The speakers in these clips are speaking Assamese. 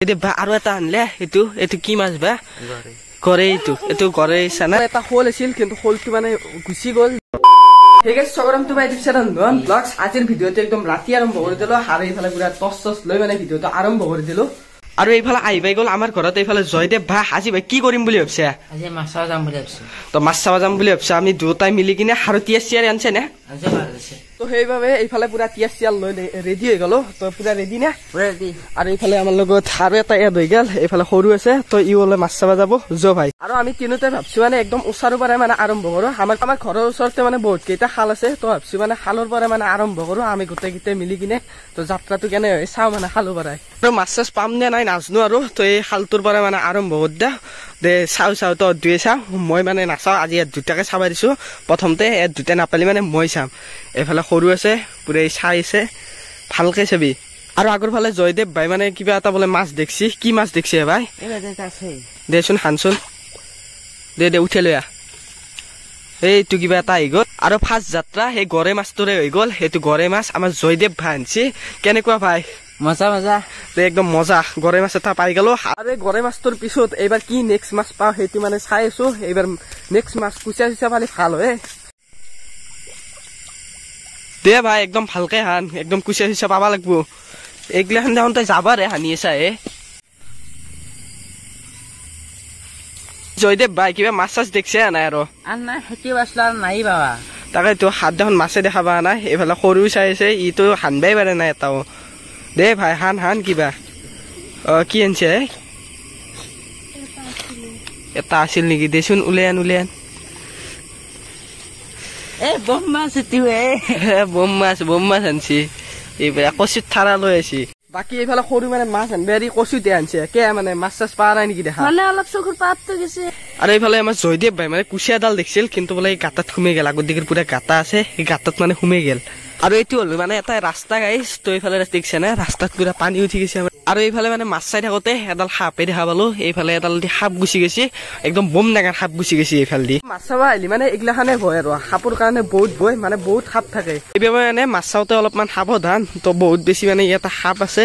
আৰু এটা আনলে এইটো এইটো কি মাছ বা কৰে এইটো এইটো কৰে চানা এটা শ'ল আছিল কিন্তু শ'লটো মানে গুচি গ'ল। ঠিক আছে, স্বাগতম তোমাৰ ইউটিউব চেনেল নয়ন ব্লগছ। আজিৰ ভিডিঅ'টো একদম ৰাতি আৰম্ভ কৰি দিলো আৰু এইফালে পুৰা টচ চচ লৈ মানে ভিডিঅ'টো আৰম্ভ কৰি দিলো। আৰু এইফালে আহি পাই গ'ল আমাৰ ঘৰত এইফালে জয়দেৱ ভাই। আজি ভাই কি কৰিম বুলি ভাবছে? আজি মাছ চাব যাম বুলি ভাবছো। তো মাছ চাব যাম বুলি ভাবছো। আমি দুয়োটাই মিলি কিনে আৰু তিয়াছ চিয়াৰ আনছে নে? তো সেইবাবে এইফালে পুৰা তিয়াছ চিয়াৰ লৈ ৰেডি হৈ গ'লো। তো পুৰা ৰেডি নে? ৰেডি। আৰু এইফালে আমাৰ লগত আৰু এটা এড হৈ গ'ল, এইফালে সৰু আছে, তো ই ওলে মাছ চাব যাব য ভাই। আৰু আমি তিনিওটাই ভাবছো মানে একদম ওচৰৰ পৰাই মানে আৰম্ভ কৰো। আমাৰ আমাৰ ঘৰৰ ওচৰতে মানে বহুত কেইটা খাল আছে, তো ভাবছো মানে খালৰ পৰাই মানে আৰম্ভ কৰো আমি গোটেইকেইটাই মিলি কিনে। তো যাত্ৰাটো কেনে হয় চাওঁ মানে খালৰ পৰাই। আৰু মাছ চাছ পাম নে নাই নাজানো আৰু। তো এই খালটোৰ পৰাই মানে আৰম্ভ কৰি দে দে, চাওঁ চাওঁ তই দুয়ে চাওঁ, মই মানে নাচাওঁ আজি। ইয়াত দুটাকে চাব দিছো প্ৰথমতে, ইয়াত দুটা নাপালি মানে মই চাম। এইফালে সৰু আছে, পুৰা চাই আছে, ভালকে চাবি। আৰু আগৰ ফালে জয়দেৱ ভাই মানে কিবা এটা বোলে মাছ দেখছি। কি মাছ দেখছি ভাই? দেচোন হানচোন, দে দে উঠে লৈ আহ। এইটো কিবা এটা আহি গ'ল। আৰু ফাৰ্ষ্ট যাত্ৰা সেই গৰে মাছটোৰে হৈ গ'ল। সেইটো গৰে মাছ আমাৰ জয়দেৱ ভাই আনছি। কেনেকুৱা ভাই? মজা মজা, একদম মজা গৰে মাছ এটা পাই গ'লো। আৰু এই গৰে মাছটোৰ পিছত এইবাৰ কি নেক্সট মাছ পাওঁ সেইটো মানে চাই আছো। এইবাৰ নেক্সট মাছ কুচিয়া চুচিয়া পালে ভাল হয়। দে ভাই একদম ভালকে হান, একদম কুচিয়া চুচিয়া পাবা লাগব। এইগিলাখান দেখোন তই যাবা ৰে হানি আছা হে। জয়দেৱ ভাই কিবা মাছ চাছ দেখছে নাই আৰু? নাই বাবা, তাকেতো হাত দেখোন মাছে দেখা পোৱা নাই। এইফালে সৰু চাই আছে, ইটো হানবাই পাৰে নাই এটাও। দে ভাই হান হান কিবা। অ কি আনছে? এটা আছিল নেকি? দেচোন উলিয়াই আন উলিয়াই আন। বম মাছ বম মাছ, বম মাছ আনছি। এইবাৰ কচুত থাৰা লৈ আহিছি। বাকী এইফালে সৰু মানে মাছ আনবে আৰু কচুতে আনছে। কে মানে মাছ চাছ পোৱা নাই নেকি দেখা? মানে অলপ চকুৰ পাতটো গৈছে। আৰু এইফালে আমাৰ জয়দেৱ ভাই মানে কুচিয়া এডাল দেখিছিল কিন্তু বোলে এই গাঁতাত সোমাই গ'ল। আগৰ দিগৰ পুৰা গাঁতা আছে, সেই গাঁতাত মানে সোমাই গ'ল। আৰু এইটো হ'ল মানে এটা ৰাস্তা গাইছ, তো এইফালে দেখিছে নে ৰাস্তাত পুৰা পানী উঠি গৈছে। আৰু এইফালে মানে মাছ চাই থাকোতে এডাল সাপে দেখা পালো। এইফালে এডাল সাপ গুচি গৈছে, একদম বম ডাঙৰ সাপ গুচি গৈছে এইফালেদি। মাছ চাব আহিলি মানে এইগিলাখানে ভয় আৰু সাপৰ কাৰণে বহুত ভয়, মানে বহুত সাপ থাকে। এইবাবে মানে মাছ চাওঁতে অলপমান সাৱধান। তো বহুত বেছি মানে ইয়াতে সাপ আছে,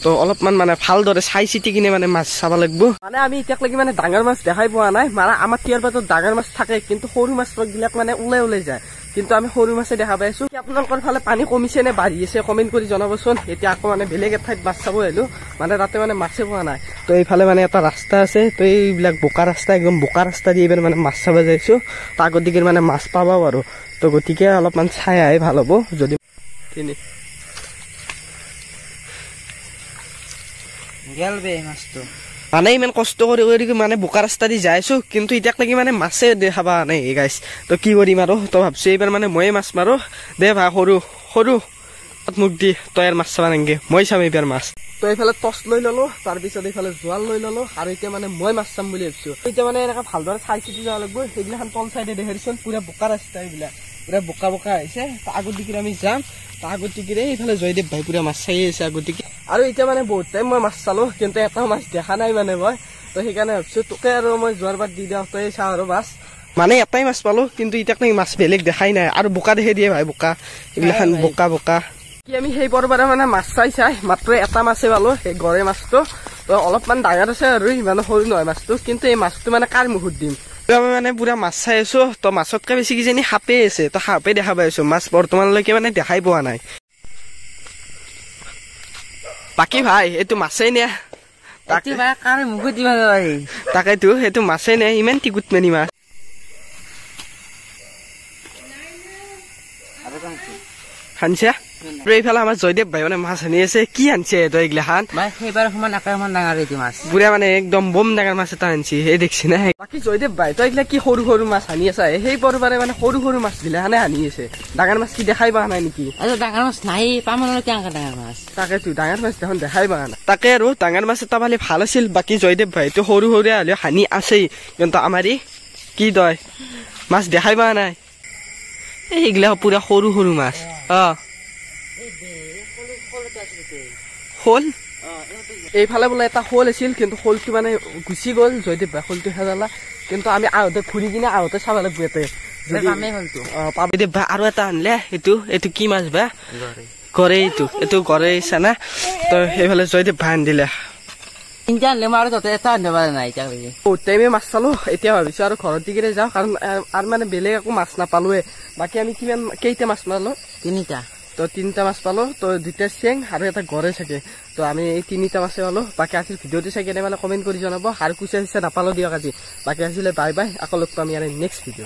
তো অলপমান মানে ভালদৰে চাই চিতি কিনে মানে মাছ চাব লাগিব। মানে আমি এতিয়ালৈকে মানে ডাঙৰ মাছ দেখাই পোৱা নাই। মানে আমাৰ তিয়াৰ পাতত ডাঙৰ মাছ থাকে কিন্তু সৰু মাছ বিলাক মানে ওলাই ওলাই যায়, কিন্তু আমি সৰু মাছে দেখা পাইছো। আপোনালোকৰ ফালে পানী কমিছে নে বাঢ়ি আছে কমেণ্ট কৰি জনাবচোন। এতিয়া আকৌ মানে বেলেগ এঠাইত মাছ চাব আহিলো, মানে তাতে মানে মাছে পোৱা নাই। তো এইফালে মানে এটা ৰাস্তা আছে, তো এইবিলাক বোকা ৰাস্তা, একদম বোকা ৰাস্তা দি এইবাৰ মানে মাছ চাব যাইছো। তাৰ গতিকে মানে মাছ পাব বাৰু, তো গতিকে অলপমান চাই আহে ভাল হ'ব যদি। মানে ইমান কষ্ট কৰি কৰি মানে বোকা ৰাস্তা দি যাই আছো কিন্তু এতিয়ালৈকে মানে মাছে দেখা পোৱা নাই গাইছ। তো কি কৰিম আৰু, তো ভাবছো এইবাৰ মানে ময়ে মাছ মাৰো। দে ভাই সৰু সৰু মোক দি, তই আৰু মাছ চাব নালাগে, মই চাম এইবাৰ মাছ। তো এইফালে টৰ্চ লৈ ললো, তাৰপিছত এইফালে জোৱাল লৈ ললো। আৰু এতিয়া মানে মই মাছ চাম বুলি ভাবছো। এতিয়া মানে এনেকা ভালদৰে চাই চিতি যাব লাগিব। সেইগিলাখন তল চাইডে দেখিছোন পুৰা বোকা ৰাস্তা, এইবিলাক পুৰা বোকা বোকা আহিছে। তো আগৰ দিকে আমি যাম, তাৰ আগৰ দিকে এইফালে জয়দেৱ ভাই পুৰা মাছ চাই আছে আগৰ দিকে। আৰু এতিয়া মানে বহুত টাইম মই মাছ চালো কিন্তু এটাও মাছ দেখা নাই মানে মই। তো সেইকাৰণে ভাবছো তোকে আৰু মই যোৱাৰ বাদ দি দিওঁ, তই চাওঁ আৰু মাছ। মানে এটাই মাছ পালো কিন্তু এতিয়া মাছ বেলেগ দেখাই নাই। আৰু বোকা দেখে দিয়ে ভাই, বোকা এইবিলাখান বোকা বোকা। কি আমি সেই পৰবাৰে মানে মাছ চাই চাই মাত্ৰ এটা মাছে পালো, সেই গৰে মাছটো। তো অলপমান ডাঙৰ আছে আৰু ইমানো সৰু নহয় মাছটো, কিন্তু এই মাছটো মানে কাৰ মুখত দিম। আমি মানে পুৰা মাছ চাই আছো, তো মাছতকে বেছি কিজানি সাপেই আছে, তো সাপে দেখা পাই আছো। মাছ বৰ্তমানলৈকে মানে দেখাই পোৱা নাই। বাকী ভাই এইটো মাছেই নে? তাকেতো সেইটো মাছেই নে? ইমান টিকুট মানি মাছ আনছে। আৰু এইফালে আমাৰ জয়দেৱ ভাই মানে মাছ আনি আছে। কি আনছে তই এইগিলাখান? পুৰা মানে একদম বম ডাঙৰ মাছ এটা আনছি, এই দেখছি না। বাকী জয়দেৱ ভাই তই এইগিলা কি সৰু সৰু মাছ আনি আছা? সেই পৰবাৰে মানে সৰু সৰু মাছ বিলাখানে আনি আছে, ডাঙৰ মাছ কি দেখাই পোৱা নাই নেকি? ডাঙৰ মাছ নাই, পাম ডাঙৰ মাছ। তাকেতো ডাঙৰ মাছ দেখোন দেখাই পোৱা নাই। তাকে আৰু ডাঙৰ মাছ এটা পালে ভাল আছিল। বাকী জয়দেৱ ভাইটো সৰু সৰু হ'লেও হানি আছেই, কিন্তু আমাৰ কি তই মাছ দেখাই পোৱা নাই। এইগিলা পুৰা সৰু সৰু মাছ। অ শ'ল এইফালে বোলে এটা শ'ল আছিল কিন্তু শ'লটো মানে গুচি গ'ল। জয়দেৱ ভাই শ'লটো খেদালা, কিন্তু আমি আহোঁতে ঘূৰি কিনে আহোঁতে চাব লাগিব ইয়াতে। জয়দেৱ ভাই আৰু এটা আনলে, এইটো এইটো কি মাছ বা? কৰে এইটো এইটো কৰে চানা। তো সেইফালে জয়দেৱ ভাই আনি দিলে। তিনিটা আনিলে মই আৰু তহঁতে এটা আনিব পৰা নাই এতিয়ালৈকে। বহুত টাইমে মাছ চালো, এতিয়া ভাবিছো আৰু ঘৰত দিগেৰে যাওঁ, কাৰণ আৰু মানে বেলেগ একো মাছ নাপালোৱে। বাকী আমি কিমান কেইটা মাছ মাৰলো? তিনিটা। তো তিনিটা মাছ পালো, তো দুটা চেং আৰু এটা গড়ে চাগে। তো আমি এই তিনিটা মাছে পালো। বাকী আজিৰ ভিডিঅ'টো চাই কেনে মানে কমেণ্ট কৰি জনাব। আৰু কুচিয়া চুচিয়া নাপালো দিয়ক আজি। বাকী আজিলৈ বাই বাই, আকৌ লগ পাম ইয়াৰে নেক্সট ভিডিঅ'।